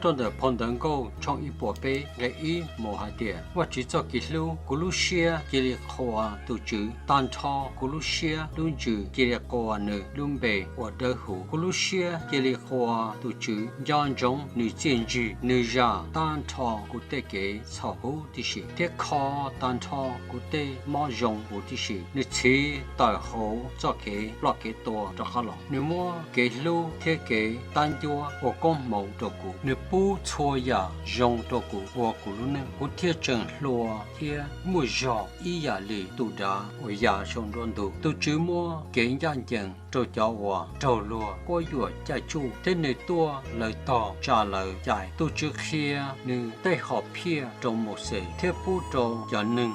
Rau ntawm phau Ntawv Nkauj tshooj ib puas peb nqe ib mus hais tias, Vajtswv txoj kev hlub, kuv lub siab cia li qhuas tus Tswv tag nrho, kuv lub siab lub ntsws cia li qhuas nws lub npe uas dawb huv. Kuv lub siab cia li qhuas tus Tswv, nco ntsoov nws txiaj ntsig. Nws zam tag nrho kuv tej kev txhaum huv tib si, thiab kho tag nrho kuv tej mob zoo huv tib si. Nws txhiv tawm hauv txoj kev ploj kev tuag rov qab los. Nws muab kev hlub thiab kev tab ncuab ua koob hmoov rau kuv. Nws pub txhua yam zoo rau kuv ua kuv lub neej, kuv thiaj tseem hluas thiab muaj zog ib yam li tus dav uas ya saum nruab ntug. Tus Tswv muab kev ncaj ncees rau cov uas raug luag quab yuam caij tsuj, thiab nws tuaj lawv tog tsa lawv cai. Tus Tswv qhia nws tej hom phiaj rau Mauxes thiab pub rau cov neeg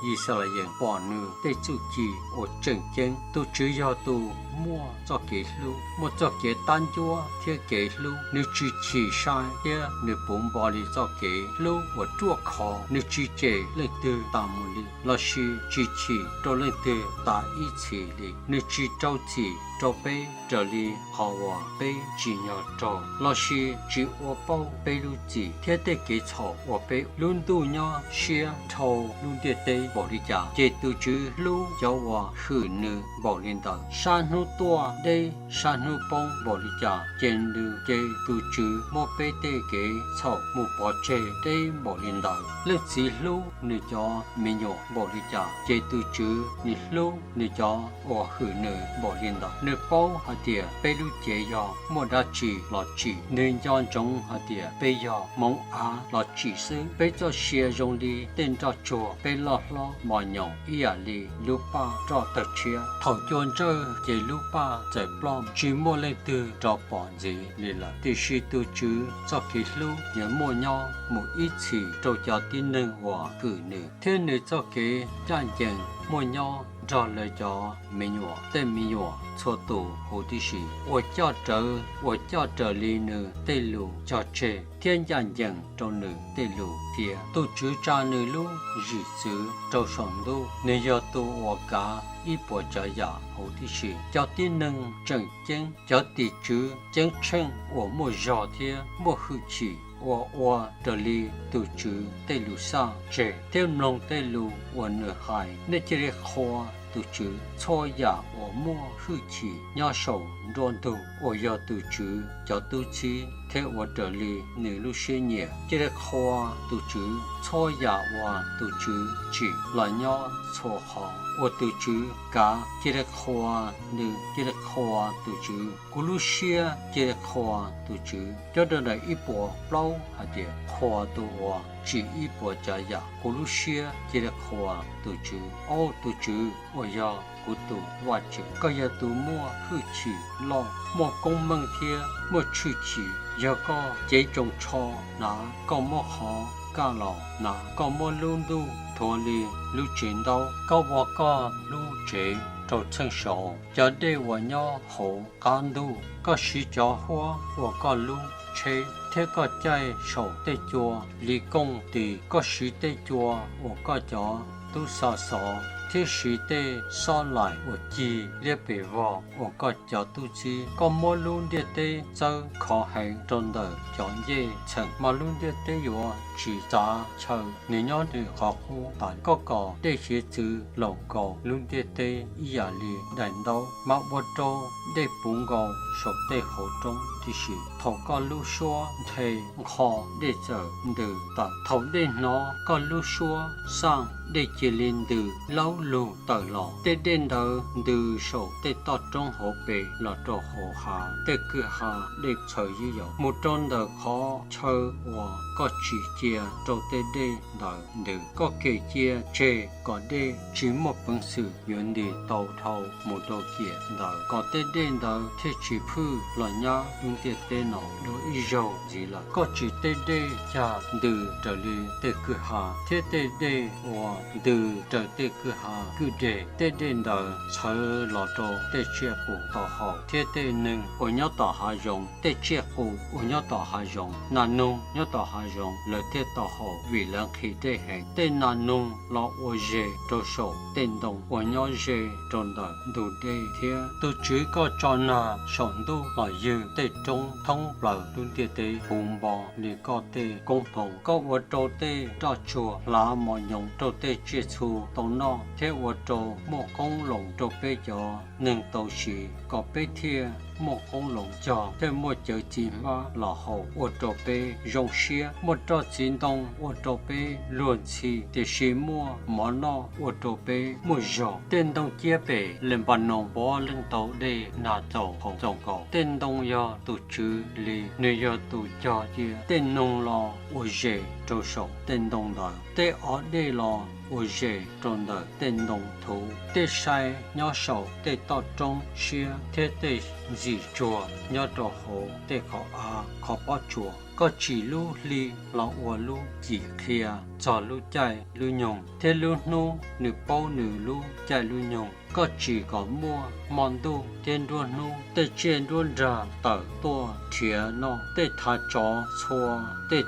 Yixalayees pom nws tej txuj ci uas tseem ceeb. Tus Tswv yog tus muaj txoj kev hlub, muaj txoj kev tab ncuab thiab kev hlub. Nws tsis chim sai thiab nws puv npo li txoj kev hlub uas ruaj khov. Nws tsis cem leej twg tas mus li, lossis tsis chim rau leej twg tas ib txhis li. Nws tsis rau txim rau peb raws li qhov uas peb tsim nyog raug, lossis tsis ua pauj peb lub txim thiab tej kev txhaum uas peb. Lub ntuj nyob siab dhau lub ntiaj teb npaum li cas, ces tus Tswv hlub cov uas hwm nws npaum li ntawd. Sab hnub tuaj deb sab hnub poob npaum li cas, ces nws, ces tus Tswv muab peb tej kev txhaum mus pov tseg deb npaum li ntawd. Leej txiv hlub nws cov me nyuam npaum li cas, ces tus Tswv nws hlub nws cov uas hwm nws npaum li ntawd. Nws paub hais tias peb lub cev yog muaj dab tsi los tsim, nws nco ntsoov hais tias peb yog hmoov av los tsim xwb. Peb txoj sia zoo li tej nroj tsuag, peb loj hlob mos nyoos ib yam li lub paj roj tawg tshiab. Thaum cua ntsawj ces lub paj txawm ploj, tsis muaj leej twg rov pom ntxiv li lawm. Tiam sis tus Tswv txoj kev hlub yeej muaj nyob mus ib txhis rau cov tib neeg uas hwm nws, thiab nws txoj kev ncaj ncees muaj nyob nrog lawv cov me nyuam, tej me nyuam txhua tus huv tib si, uas coj raws, uas coj raws li nws tej lus cog tseg thiab ncaj ncees rau nws tej lus qhia. Tus Tswv tsa nws lub zwm txwv rau saum ntuj, nws yog tus uas kav ib puas tsav yam huv tib si. Cov tib neeg tseem ceeb, cov tim tswv ceeb tsheej uas muaj zog thiab muaj hwj chim, uas ua raws li tus Tswv tej lus xaj tseg thiab mloog tej lus uas nws hais, nej cia li qhuas tus Tswv. Txhua yam uas muaj hwj chim nyob saum nruab ntug uas yog tus Tswv cov tub txib thiab ua raws li nws lub siab nyiam, cia li qhuas tus Tswv. Txhua yam uas tus Tswv tsim los nyob txhua qhov uas tus Tswv kav, cia li qhuas nws, cia li qhuas tus Tswv. Kuv lub siab cia li qhuas tus Tswv. Nyob rau ntawm ib puas plaub hais tias, qhuas tus uas tsim ib puas tsav yam. Kuv lub siab cia li qhuas tus Tswv. Au tus Tswv uas yog kuv tus Vajtswv, koj yog tus muaj hwj chim loj, muaj koob meej thiab muaj tshwj chim. Yog koj cev tsoos tsho hnav, koj muab qhov kaj los hnav, koj muab lub ntuj rhuav li lub tsev ntaub, koj ua koj lub tsev rau txheej saud, cov dej uas nyob hauv qab ntuj. Koj siv cov huab ua koj lub tsheb, thiab koj caij saum tej cua li kooj tis. Koj siv tej cua ua koj cov tub xa xov, thiab siv tej xob laim uas cig liab pes vog ua koj cov tub txib. Koj muab lub ntiaj teb txawb khov heev rau ntawm cov ncej txheem, mas lub ntiaj teb yuav tsis txav chaw, nws nyob nws qhov qub tas. Koj kom dej hiav txwv laum nkaus lub ntiaj teb ib yam li daim ntaub, mas ua rau dej puv nkaus saum tej hauv roob tib si. Thaum koj lub suab nthe nqho, dej txawm ntws tawm. Thaum dej hnov koj lub suab xaj, dej cia li ntws laub lug tawm los. Tej dej ntawd ntws saum tej toj roob hauv pes los rau hauv hav. Tej kwj ha dej txhawv ywb yos mus rau ntawm qhov chaw uas koj tsim cia rau tej dej ntawd ntws. Koj kem cia tseg kom dej tsis muaj peev xwm yuav ntis tau dhau mus rau ciam ntawd, kom tej dej ntawd thiaj tsis phwj los nyab lub ntiaj teb no dua ib zaug ntxiv lawm. Koj tsim tej dej cag ntws raws li tej kwj ha, thiab tej dej uas ntws raws tej kwj ha kwj deg. Tej dej ntawd txhawv los rau tej tsiaj qus tom haus thiab tej neeg uas nyob tom hav zoov. Tej tsiaj qus uas nyob tom hav zoov, nas noog nyob tom hav zoov, lawv thiaj tau haus vim lawv nqhis dej heev. Tej nas noog los ua zes rau saum tej ntoo uas nyob ze rau ntawm ntug dej thiab. Tus Tswv, koj tso nag saum ntuj los ywg tej roob thoob plaws lub ntiaj teb puv npo li koj tej koob hmoov. Koj ua rau tej roj tsuag hlav mos nyoos rau tej tsiaj txhu tau noj thiab ua rau muaj qoob loo rau peb cov neeg tau siv, kom peb thiaj muaj qoob loo cog thiaj muaj cawv txiv hmab los haus, ua rau peb zoo siab. Muaj roj txiv ntoo ua rau peb luag ntxhi, tiam sis muaj mov noj ua rau peb muaj zog. Tej ntoo ciab pem Lenpanoos puav leej tau dej nag txaus haus txaus nkaus. Tej ntoo yog tus Tswv li, nws yog tus cog cia. Tej noog los ua zes rau saum tej ntoo ntawd, tej os dej los ua zes rau ntawm tej ntoo thuv. Tej sai nyob saum tej toj roob siab thiab tej ntxim tsuag nyob rau hauv tej qhov av qhov pob tsuas. Koj tsim lub hli los ua lub cim qhia txog lub caij lub nyoog, thiab lub hnub nws paub nws lub caij lub nyoog. Koj tsim kom muaj hmo ntuj thiab nruab hnub. Tej tsiaj nruab nrag tawm tuaj nrhiav noj, tej thav tsov txhua, tej,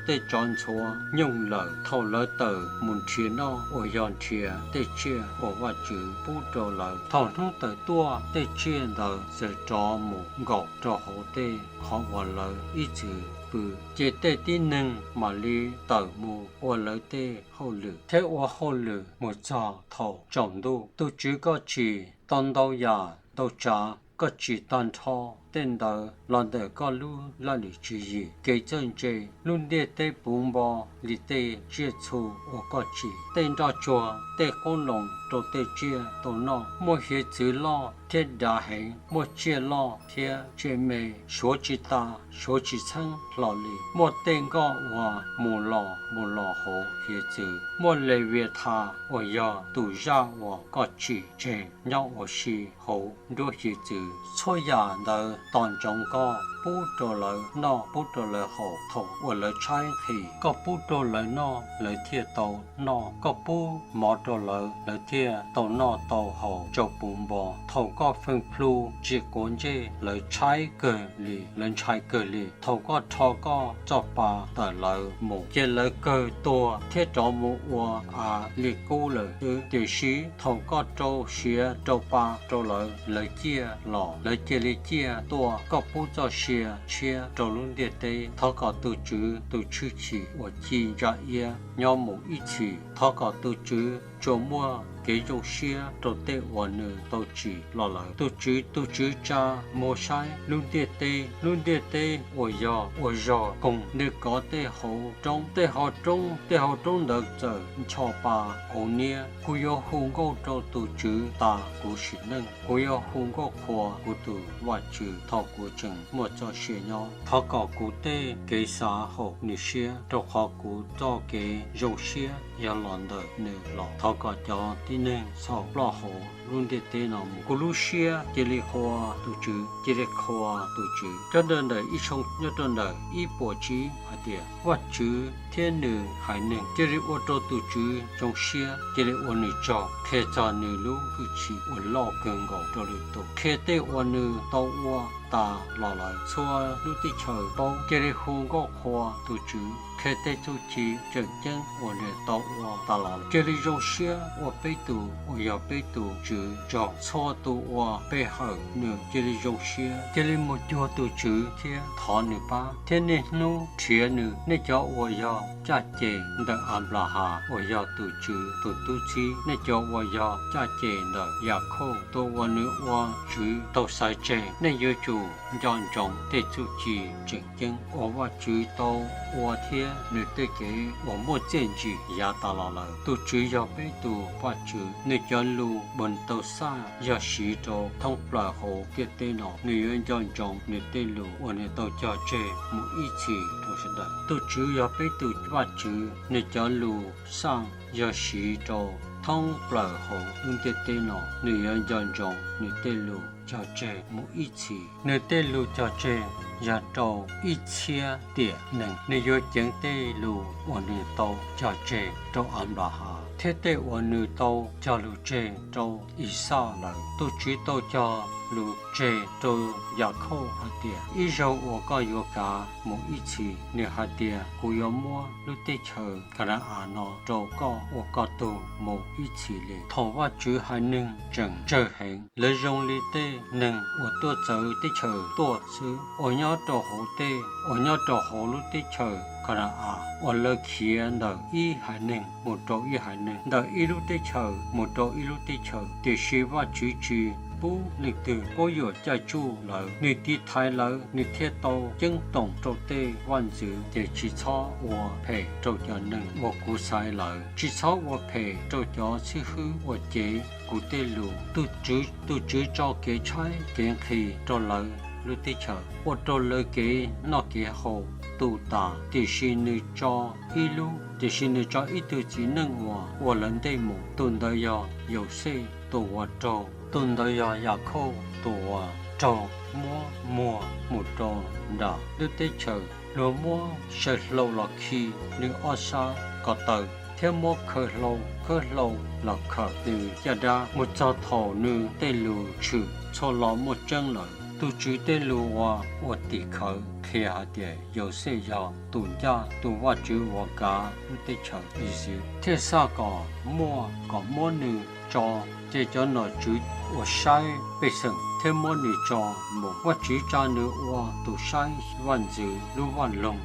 tej tsov ntxhuav nyooj lawm thaum lawv tawm mus nrhiav noj uas yog nrhiav tej tsiaj uas Vajtswv pub rau lawv. Thaum hnub tawm tuaj tej tsiaj ntawd txawm rov mus nkaum rau hauv tej qhov uas lawv ib txwm pw, ces tej tib neeg mam li tawm mus ua lawv tej hauj lwm thiab ua hauj lwm mus txog thaum tsaus ntuj. Tus Tswv, koj tsim tau ntau yam ntau tsav, koj tsim tag nrho tej ntawd los ntawm koj lub laj lim tswv yim kev txawj ntse. Lub ntiaj teb puv npo li tej tsiaj txhu uas koj tsim, tej nroj tsuag, tej qoob loo rau tej tsiaj tau noj, muaj hiav txwv loj thiab dav heev, muaj tsiaj loj thiab tsiaj me, suav tsis tas suav tsis txheeb hlo li. Muaj tej nkoj uas mus los mus los hauv hiav txwv, muaj Leviathas uas yog tus zaj uas koj tsim tseg nyob ua si hauv nruab hiav txwv. Txhua yam ntawd tos ntsoov koj pub rau lawv noj pub rau lawv haus. Thaum uas lawv tshaib nqhis, koj pub rau lawv noj lawv thiaj tau noj, koj pub mov rau lawv lawv thiaj tau noj tau haus tsaus puv npo. Thaum koj feem plhu tsis quav ntsej, lawv tshaib kawg li, lawv ntshai kawg li. Thaum koj rho koj txoj pa tawm lawv mus, ces lawv kawg tuag thiab rov mus ua av li qub lawm xwb. Tiam sis thaum koj rau siav rau pa rau lawv, lawv ciaj los, lawv cia li ciaj tuaj. Koj pub txoj sia tshiab rau lub ntiaj teb. Thov kom tus Tswv tus tshwj chim uas ci ntsa iab nyob mus ib txhis. Thov kom tus Tswv tsuas muaj kev zoo siab rau tej uas nws tau tsim los lawm. Tus Tswv, tus Tswv tsa muag saib lub ntiaj teb, lub ntiaj teb uas yog ua zog koog, nws kov tej hauv roob, tej hauv roob, tej hauv roob ntawd txawm ncho pa hauv niab. Kuv yuav hu nkauj rau tus Tswv tas kuv sim neej, kuv yuav hu nkauj qhuas kuv tus Vajtswv thaum kuv tseem muaj txoj sia nyob. Thov kom kuv tej kev xav haum nws siab, rau qhov kuv txoj kev zoo siab yog los ntawm nws los. Thov kom cov tib neeg txhaum ploj hauv lub ntiaj teb no mus, kuv lub siab cia li qhuas tus Tswv, cia li qhuas tus Tswv. Nyob rau ntawm ib tshooj nyob rau ntawm ib puas tsib hais tias, Vajtswv thiab nws haiv neeg, cia li ua rau tus Tswv zoo siab, cia li ua nws tsaug, qhia txog nws lub hwj chim uas loj kawg nkaus rau lwm tus, qhia tej uas nws tau ua tas los lawm txhua lub teb chaws paub. Cia li hu nkauj qhuas tus Tswv, qhia tej txuj ci tseem ceeb uas nws tau ua tas los lawm. Cia li zoo siab ua peb tus uas yog peb tus Tswv tsaug. Txhua tus uas pe hawm nws cia li zoo siab, cia li mus cuag tus Tswv thiab thov nws pab, thiab niaj hnub nrhiav nws. Nej cov uas yog caj ces ntawm Anplahas uas yog tus Tswv tus tub txib, nej cov uas yog caj ces ntawm Yakhauj tus uas nws ua Tswv tau xaiv tseg, nej yuav tsum nco ntsoov tej txuj ci tseem ceeb uas Vajtswv tau ua thiab nws tej kev uas muaj txiaj ntsim yav tas los lawm. Tus Tswv yog peb tus Vajtswv, nws cov lus uas nws tau xaj yog siv rau thoob plaws hauv ntiaj teb no. Nws yuav nco ntsoov nws tej lus uas nws tau cog tseg mus ib txhis rau sawv daws. Tus Tswv yog peb tus Vajtswv, nws cov lus xaj yog siv rau thoob plaws hauv lub ntiaj teb no. Nws yuav nco ntsoov nws tej lus cog tseg mus ib txhis. Nws tej lus cog tseg yog rau ib txhiab tiam neeg. Nws yuav ceev tej lus uas nws tau cog tseg rau Anplahas, thiab tej uas nws tau cog lus tseg rau Ixaj lawm. Tus Tswv tau cog lus tseg rau Yakhauj hais tias, ib zaug uas koj yuav kav mus ib txhis, nws hais tias, kuv yuav muab lub teb chaws Ka na-as no rau koj ua koj tug mus ib txhis li. Thaum Vajtswv haiv neeg tseem tsawg heev, lawv zoo li tej neeg uas tuaj txawv teb chaws tuaj xwb, uas nyob rau hauv tej, uas nyob rau hauv lub teb chaws Ka na-as uas lawv khiav ntawm ib haiv neeg mus rau ib haiv neeg, ntawm ib lub teb chaws mus rau ib lub teb chaws, tiam sis Vajtswv tsis pub leej twg quab yuam caij tsuj lawv, nws tiv thaiv lawv, nws thiaj tau ceeb toom rau tej vaj ntxwv tias, tsis txhob ua phem rau cov neeg uas kuv xaiv lawm, tsis txhob ua phem rau cov xib hwb uas cev kuv tej lus. Tus Tswv tso kev tshaib kev nqhis rau lawv lub teb chaws, ua rau lawv kev noj kev haus tu tas, tiam sis nws tso ib lub, tiam sis nws tso ib tug txiv neej uas ua lawv ntej mus. Tus ntawd yog Yauxej tus uas raug, tus ntawd yog Yakhauj tus uas raug muab muag mus rau nram lub teb chaws, luag muab saw hlau los khi nws ob sab ko taw, thiab muab khawb hlau, khawb hlau los khawm nws caj dab, mus txog thaum nws tej lus tshwm txhua lo muaj tseeb lawm. Tus Tswv tej lus uas ua tim khawv qhia hais tias Yauxej yog tus ncaj, tus Vajtswv uas kav lub teb chaws Iziv thiaj xav kom muaj, kom muab nws tso. Ces cov nom tswv uas saib pej xeem thiaj muab nws tso mus. Vajtswv tsa nws ua tus saib vaj ntxwv lub vaj loog,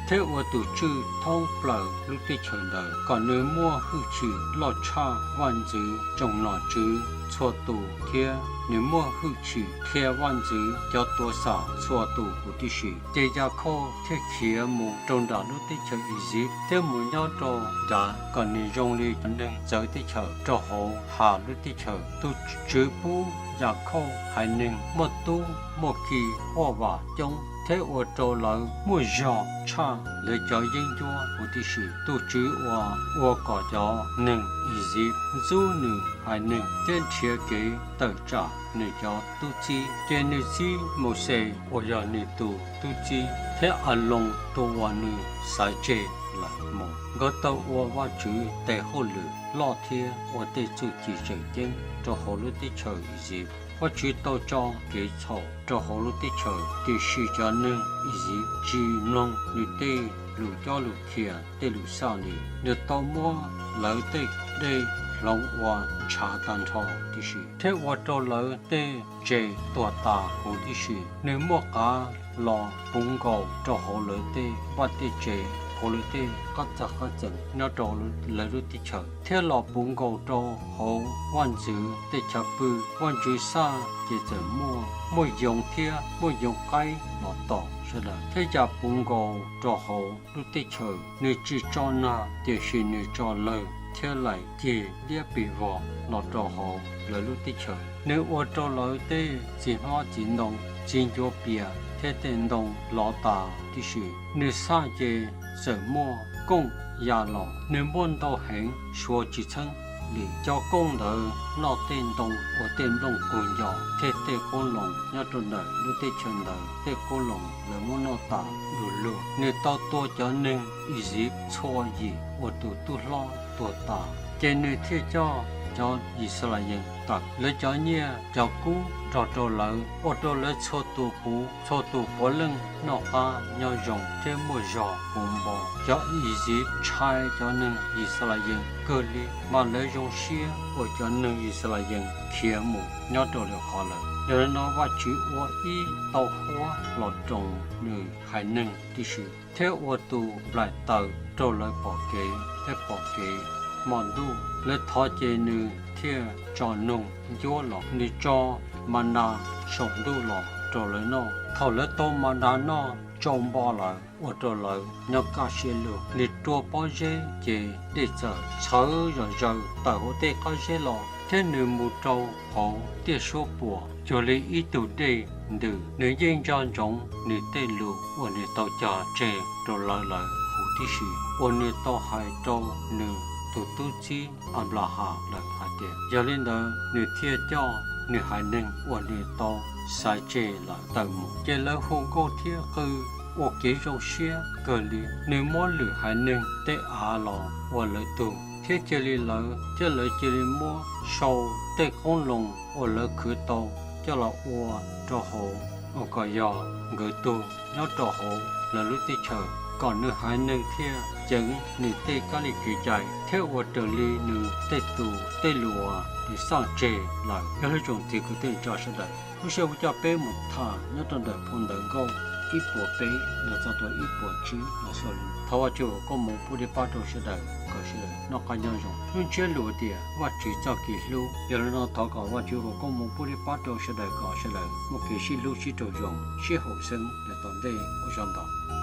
thiab ua tus tswj thoob plaws lub teb chaws ntawd, kom nws muaj hwj chim loj tshaj vaj ntxwv tsoom nom tswv txhua tus, thiab nws muaj hwj chim qhia vaj ntxwv cov tuav xam txhua tus huv tib si. Ces Yakhauj thiaj khiav mus rau nram lub teb chaws Iziv, thiab mus nyob rau nrad kom nws zoo li cov neeg txawv teb chaws rau hauv Has lub teb chaws. Tus Tswv pub Yakhauj haiv neeg muaj tub muaj ki huaj vam coob, thiab ua rau lawv muaj zog tshaj lawv cov yeeb ncuab huv tib si. Tus Tswv uas ua kom cov neeg Iziv ntxub nws haiv neeg, thiab nrhiav kev tawm tsam nws cov tub txib, ces nws txib Mauxes uas yog nws tus tub txib, thiab Aloos tus uas nws xaiv tseg lawm mus. Nkawd tau ua Vajtswv tes hauj lwm loj thiab ua tej txuj ci tseem ceeb rau hauv lub teb chaws Iziv. Vajtswv tau tso kev txhaum rau hauv lub teb chaws, tiam sis cov neeg Iziv tsis mloog nws tej lus cob lus qhia, tej lus xaj li. Nws tau muab lawv tej dej hloov ua ntshav tag nrho tib si, thiab ua rau lawv tej tsev tuag tas huv tib si. Nws muab qav los puv nkaus rau hauv lawv tej vaj tej tsev, hauv lawv tej qab txag qab txeem nyob rau lawv lub teb chaws, thiab los puv nkaus rau hauv vaj ntxwv tej chaw pw. Vaj ntxwv xaj ces txawm muaj, muaj yoov thiab muaj yoov qaib los tom sawv daws, thiab ya puv nkaus rau hauv lub teb chaws. Nws tsis tso nag, tiam sis nws tso lawg thiab laim cig liab pes vog los rau hauv lawv lub teb chaws. Nws ua rau lawv tej txiv hlob txiv ntoo, txiv ncuav pias thiab tej ntoo lov tas tib si. Nws xaj ces txawm muaj kooj ya los, nws muaj ntau heev suav tsis txheeb li. Cov kooj ntawd noj tej ntoo ua tej nplooj kug nco thiab tej qoob loo nyob rau ntawm lub teb chaws ntawd. Tej qoob loo lawv muab noj tas du lug. Nws tau tua cov neeg Iziv txhua yim uas tus tub hlob tuag tas, ces nws thiaj coj cov Yixalayees tawm. Lawv cov nyiaj cov kub nrog rau lawv, ua rau lawv txhua tus puv, txhua tus puav leej noj qab nyob zoo thiab muaj zog puv npo. Cov Iziv ntshai cov neeg Yixalayees kawg li, mas lawv zoo siab uas cov neeg Yixalayees khiav mus nyob rau lwm qhov lawm. Yog li no Vajtswv ua ib tauv huab los roos nws haiv neeg tib si, thiab ua tus nplaim taws rau lawv pom kev thiab pom kev hmo ntuj. Lawv thov ces nws thiaj tso noog ncuab los, nws tso ma na saum ntuj los rau lawv noj. Thaum lawv tau ma na noj tsau npo lawm, ua rau lawv nyob kaj siab lug. Nws rua pob zeb ces dej txawm txhawv zom zaws tawm hauv tej qab zeb los, thiab nws mus rau hauv tiaj suab puam cuag li ib tug dej ntws. Nws yeej nco ntsoov nws tej lus uas nws tau cog tseg rau lawv lawm huv tib si, uas nws tau hais rau nws tus tub txib Anplahas lawm hais tias. Yog li ntawd nws thiaj coj nws haiv neeg uas nws tau xaiv tseg lawm tawm mus, ces lawv hu nkauj thiab qw ua kev zoo siab kawg li. Nws muab lwm haiv neeg tej av los ua lawv tug thiab cia li lawv thiab lawv cia li muab sau tej qoob loo uas lawv khwv tau coj los ua rau hauv, ua kom yog nkawd tug nyob rau hauv lawv lub teb chaws, kom nws haiv neeg thiaj ceev nws tej kab li kev cai thiab ua raws li nws tej tus tej lus uas nws xaj tseg lawm. Yog lub tsoom txiv kwv tij tso sawv daws, lub sij hawm kuv coj peb mus tham nyob rau ntawm phau ntawv Nkauj ib puas peb los txog rau ib puas tsib los xaus li no. Thov Vajtswv ua koob hmoov pub dej pab rau sawv daws kom sawv daws noj qab nyob zoo. Lub ntsiab lus tias Vajtswv txoj kev hlub. Yog li no thov kom Vajtswv ua koob hmoov pub dej pab rau sawv daws kom sawv daws muaj kev sib hlub sib raug zoo, sib haum xeeb rau tom ntej ua zog ntau.